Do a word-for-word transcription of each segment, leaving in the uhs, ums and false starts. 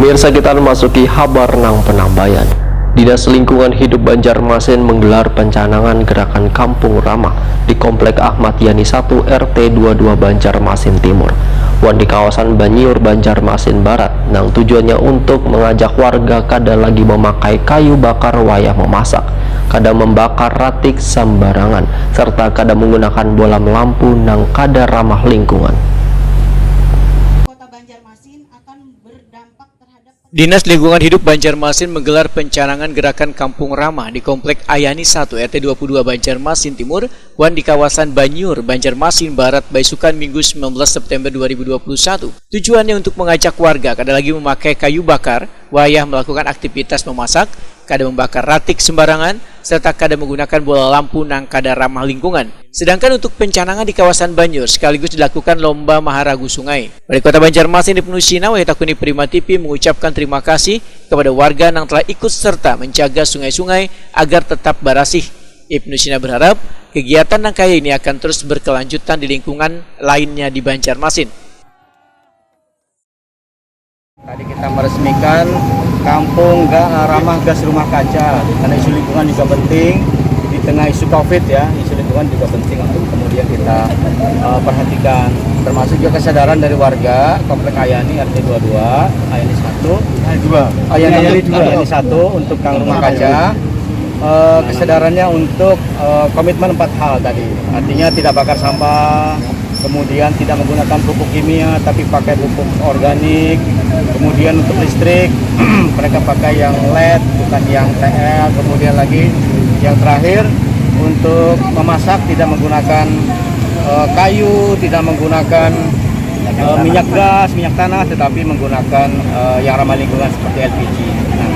Pemirsa, kita memasuki habar nang penambayan. Dinas Lingkungan Hidup Banjarmasin menggelar pencanangan gerakan Kampung Ramah di Komplek Ahmad Yani satu R T dua dua Banjarmasin Timur wan di kawasan Banyiur Banjarmasin Barat, nang tujuannya untuk mengajak warga kada lagi memakai kayu bakar wayah memasak, kada membakar ratik sembarangan, serta kada menggunakan bolam lampu nang kada ramah lingkungan. Kota Banjarmasin akan berdampak terhadap Dinas Lingkungan Hidup Banjarmasin menggelar pencanangan gerakan Kampung Ramah di Komplek Ayani satu R T dua puluh dua Banjarmasin Timur wan di kawasan Banyiur, Banjarmasin Barat, baisukan Minggu sembilan belas September dua ribu dua puluh satu. Tujuannya untuk mengajak warga kada lagi memakai kayu bakar wayah melakukan aktivitas memasak, kada membakar ratik sembarangan, serta kada menggunakan bola lampu nang kada ramah lingkungan. Sedangkan untuk pencanangan di kawasan Banjur sekaligus dilakukan lomba maharagu sungai. Wali Kota Banjarmasin Ibnu Sina, Wahyu Takuni Prima T V, mengucapkan terima kasih kepada warga yang telah ikut serta menjaga sungai-sungai agar tetap barasih. Ibnu Sina berharap kegiatan nang kaya ini akan terus berkelanjutan di lingkungan lainnya di Banjarmasin. Tadi kita meresmikan kampung ga, ramah gas rumah kaca, karena isu lingkungan juga penting di tengah isu covid ya, isu lingkungan juga penting untuk kemudian kita uh, perhatikan, termasuk juga kesadaran dari warga Komplek Ayani R T dua dua, Ayani satu, Ayani dua, Ayani, Ayani dua, Ayani satu untuk kang rumah kaca, uh, kesadarannya untuk uh, komitmen empat hal tadi, artinya tidak bakar sampah, kemudian tidak menggunakan pupuk kimia tapi pakai pupuk organik, kemudian untuk listrik mereka pakai yang led bukan yang T L, kemudian lagi yang terakhir untuk memasak tidak menggunakan uh, kayu, tidak menggunakan uh, minyak gas, minyak tanah, tetapi menggunakan uh, yang ramah lingkungan seperti L P G. Nah,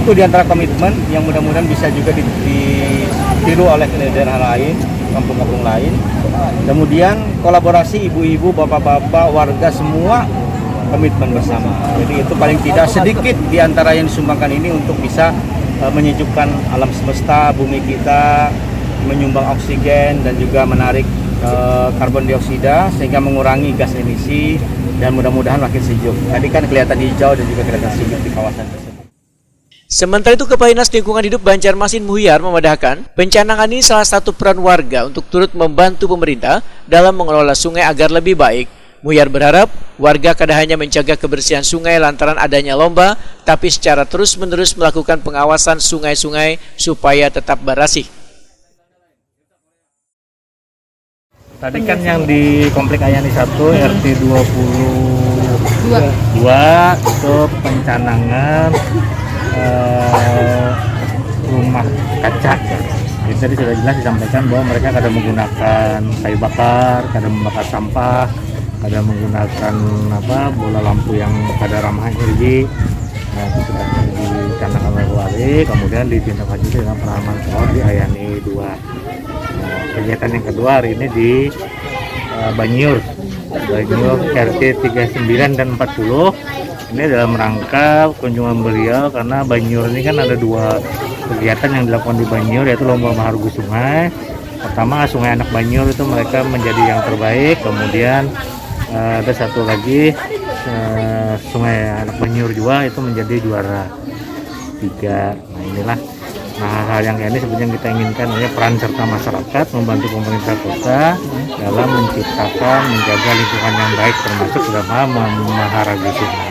itu diantara komitmen yang mudah-mudahan bisa juga ditiru oleh daerah lain, kampung-kampung lain. Kemudian kolaborasi ibu-ibu, bapak-bapak, warga semua komitmen bersama. Jadi itu paling tidak sedikit di antara yang disumbangkan ini untuk bisa uh, menyejukkan alam semesta, bumi kita, menyumbang oksigen dan juga menarik uh, karbon dioksida sehingga mengurangi gas emisi dan mudah-mudahan makin sejuk. Tadi kan kelihatan hijau dan juga kelihatan sejuk di kawasan tersebut. Sementara itu, Kepala Dinas Lingkungan Hidup Banjarmasin Muhyar memadahkan, pencanangan ini salah satu peran warga untuk turut membantu pemerintah dalam mengelola sungai agar lebih baik. Muhyar berharap warga kada hanya menjaga kebersihan sungai lantaran adanya lomba, tapi secara terus-menerus melakukan pengawasan sungai-sungai supaya tetap barasih. Tadi kan yang di Komplek Ayani satu R T dua puluh dua itu pencanangan eh, rumah kaca. Jadi tadi sudah jelas disampaikan bahwa mereka kada menggunakan kayu bakar, kada membakar sampah, kada menggunakan apa bola lampu yang kada ramah energi. Nah, itu sudah dicanangkan oleh wali, kemudian ditindaklanjuti dengan penanaman pohon di Ayani dua. Nah, kegiatan yang kedua hari ini di uh, Banjur, Banjur R T tiga sembilan dan empat puluh. Ini dalam rangka kunjungan beliau karena Banjur ini kan ada dua kegiatan yang dilakukan di Banjur, yaitu lomba mahargu sungai. Pertama, Sungai Anak Banjur itu mereka menjadi yang terbaik. Kemudian uh, ada satu lagi uh, Sungai Anak Banjur juga itu menjadi juara tiga. Nah, inilah, nah, hal-hal yang kayak ini sebetulnya kita inginkan, ya, peran serta masyarakat membantu pemerintah kota dalam menciptakan, menjaga lingkungan yang baik, termasuk dalam mem- memelihara sungai.